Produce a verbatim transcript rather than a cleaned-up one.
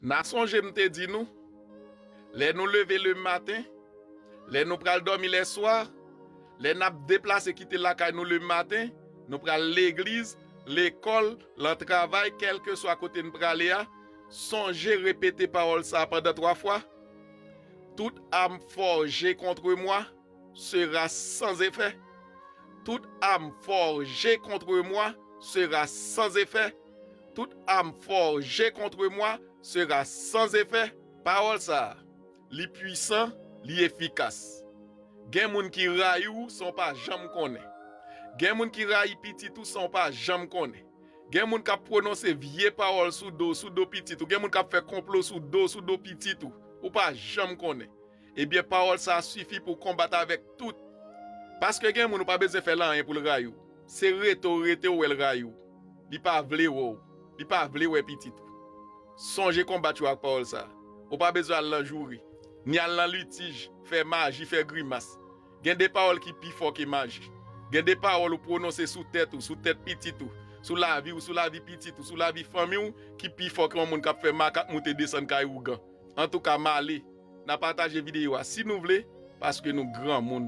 N a sonje m te di nou, lè nou leve le maten, lè nou pral dòmi lè swa, lè n ap deplase kite lakay nou le maten, nou pral legliz, lekòl, lan travay, kèlkeswa kote n prale a, sonje repete pawòl sa a pandan twa fwa. Toute arme forgée contre moi sera sans effet. Toute arme forgée contre moi sera sans effet. Toute arme forgée contre moi sera sans effet. Pawòl sa a, li pwisan, li efikas. Gen moun ki rayi w san w pa janm konnen. Gen moun ki rayi pitit ou san w pa janm konnen. Gen moun k ap pwononse vye pawòl sou do, sou do pitit ou. Gen moun k ap fè konplo sou do, sou do pitit ou. Ou pa janm konnen. Ebyen, pawòl sa a sifi pou w konbat avèk tout. Paske gen moun ou pa bezwen fè l anyen pou l rayi w. Se rete w rete w wè l rayi w. Li pa vle wè w. Li pa vle wè pitit ou. Sonje konbat yo ak pawòl sa a. Ou pa bezwen al nan jouri, ni al nan litij, fè maji, fè grimas. Gen de pawòl ki pi fò ke maji. Gen de pawòl ou pwononse sou tèt ou, sou tèt pitit ou, sou lavi w, sou lavi pitit ou, sou lavi fanmi w, ki pi fò ke yon moun k ap fè makak moute desann kay ougan. Antouka, m ale. N a pataje videyo a si nou vle, paske nou granmoun.